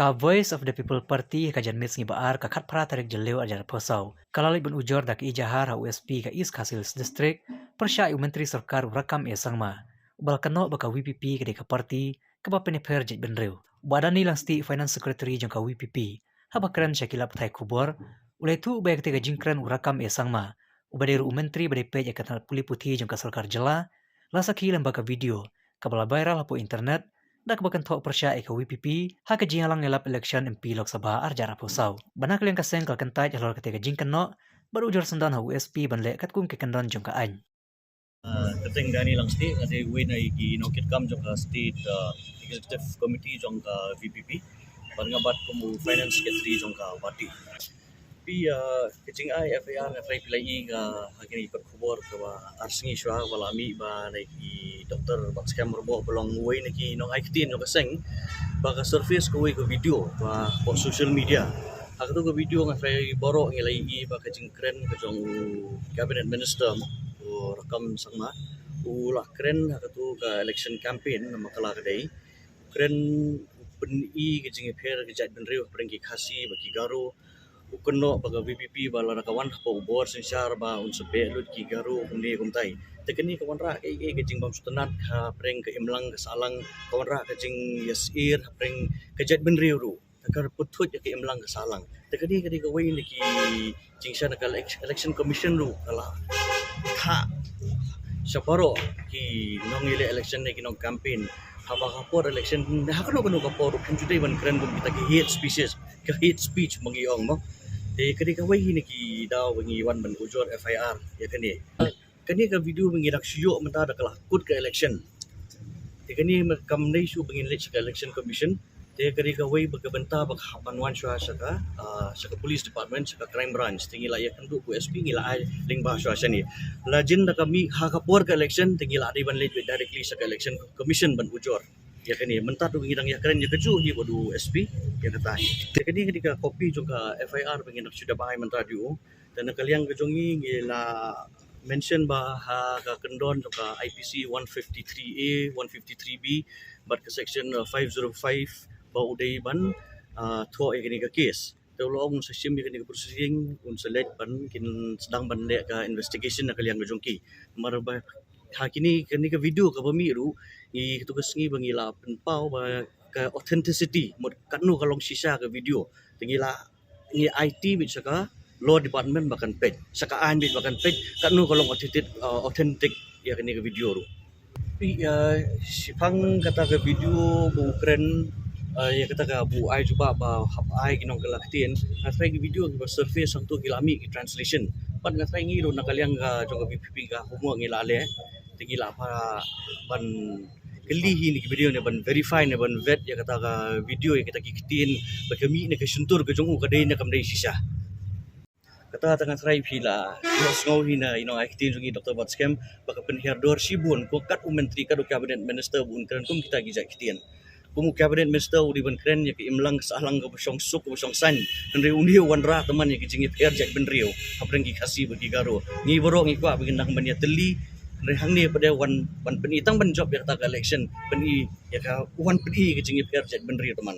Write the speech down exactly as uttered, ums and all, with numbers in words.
Ka Voice of the People Party ha ka janmiet sngi Ba-ar ka khatphra tarik Jylliew arhajar arphew saw ka la leit ban ujor da ka ejahar ha u S P ka East Khasi Hills District pyrshah ïa u Myntri Sorkar u Rakkam A Sangma, uba la kynnoh ba ka V P P ka dei ka party kaba pynïapher jaitbynriew. U Bah Danny Langstieh, Finance Secretary jong ka V P P, haba kren sha ki lad pathai khubor, u la ïathuh ba ïa katei ka jingkren u Rakkam A Sangma, uba dei ruh u Myntri ba dei peit ïa ka tnat pule puthi jong ka Sorkar Jylla, la sakhi lyngba ka video kaba la viral hapoh internet, da kaba kynthoh pyrshah ïa ka V P P ha ka jingïalang ïalap election M P Lok Sabha arhajar arphew saw. Bad na ka liang ka seng ka la kyntait halor katei ka jingkynnoh bad ujor syndon ha u S P ban leh katkum ki kyndon jong ka aiñ. Ah, kyrteng Danny Langstieh, nga dei uwei na ki nongkitkam jong ka State, ah, Executive Committee jong ka V P P. Bad nga bat kum u Finance Secretary jong ka party. Phi, ah, ka jingai F I R nga trai phi la i ka ha kine ki kot khubor kaba ar sngi shuwa ba la mih ba na ki Doctor Batskhem Rymboh ba long uwei na ki nongai ktien jong ka seng, ba ka surface kawei ka video ba hapoh social media. Ha katu ka video nga trai baroh ngi la i ba ka jingkren ka jong u Cabinet Minister u Rakkam Sangma, u la kren ha katu ka election campaign namar ka la ka dei kren u pyni ka jingïapher ka jaitbynriew hapdeng ki Khasi bad ki Garo. U kynnoh ba ka V P P ba lada ka wan hapoh u bor synshar ba un sa beh lut ki Garo kumne kumtai. Te kane ka wanrah kaei kaei ka jingbymsngewtynnat hapdeng ka imlang ka sahlang, ka wanrah ka jingïasyllok hapdeng ka jaitbynriew ruh. Te ka pynthut ïa ka imlang ka sahlang. Te kane ka dei kawei na ki jingshah na ka elec-, Election Commission ruh ka la thah sha baroh ki nongïaleh election ne ki nong campaign. Haba ka por election, ha kano kano ka por ruh phin ju dei ban kren kum kita ki hate speeches, ka hate speech ma ngi ong mo. Te ka dei kawei na ki daw ba ngi wan ban ujor F I R ïa kane. Kane ka video ba ngi dang shu ïoh mynta da ka la kut ka election. Te kane ma kam dei shuh ba ngin leit sha ka Election Commission. Te ka dei kawei ba ka bynta ba ka hap ban wan shuwa sha ka, ah, sha ka Police Department, sha ka Crime Branch. Te ngi la ïakynduh bad u S P, ngi la ai lyngba shuwa shane. La jin da ka mih ha ka por ka election, te ngi la dei ban leit directly sha ka Election Commission ban ujor ïa kane. Mynta tu ngi dang ïakren ïa kajuh hi bad u S P ïa kata. Te kane ka dei ka copy jong ka F I R ba ngi dang shu da bai mynta dei u. Te na ka liang ka jong ngi ngi la mention ba ha ka kyndon jong ka I P C one fifty-three A, one fifty-three B bad ka section, uh, five zero five ba u dei ban, uh, thoh ïa kane ka case. Te u la ong un sa shim ïa kane ka proceeding, un sa leit ban kin sdang ban leh ka investigation na ka liang ka jong ki. Namar ba ha kine, kane ka video kaba mih ruh, ngi katu ka sngi ba ngi la pynpaw ba ka authenticity, mut katno ka long shisha ka video. Te ngi la ngi aiti beit sha ka Law Department ba kan peit, sha ka aiñ beit ba kan peit katno ka long authentic, uh, authentic ïa kane ka video ruh. Phi, uh, shaphang kata ka video ba u kren, uh, ïa kata ka ba u ai jubab ba hap ai ki nongkylla ktien. Nga trai ki video kiba surface hangto ki la mih ki translation. Bad nga trai ngi ruh na ka liang ka jong ka V P P ka homework ngi la leh. Te ngi lah ba, ban kylli hi na ki video ne ban verify ne ban vet ïa kata ka video, ïa kata ki ktien ba ka mih na ka shyntur ka jong u ka dei ne kam dei shisha. Kata te nga trai phi la ïohsngew hi na i nongai ktien jong i Doctor Batskhem ba ka pynhiar dor shibun ko kat u myntri, kat u cabinet minister ba un kren kum kita ki jait ktien. Kum u cabinet minister u dei ban kren ïa ka imlang ka sahlang kaba shong suk kaba shong saiñ. Hynrei une u wanrah tang man ïa ka jingïapher jaitbynriew hapdeng ki Khasi bad ki Garo. Ngi baroh ngi kwah ba ngin nang ban ïatylli. Hynrei hangne pat de wan ban pyni tang ban jop ïa kata ka election, pyni ïa ka, wan pyni ka jingïapher jaitbynriew tang man.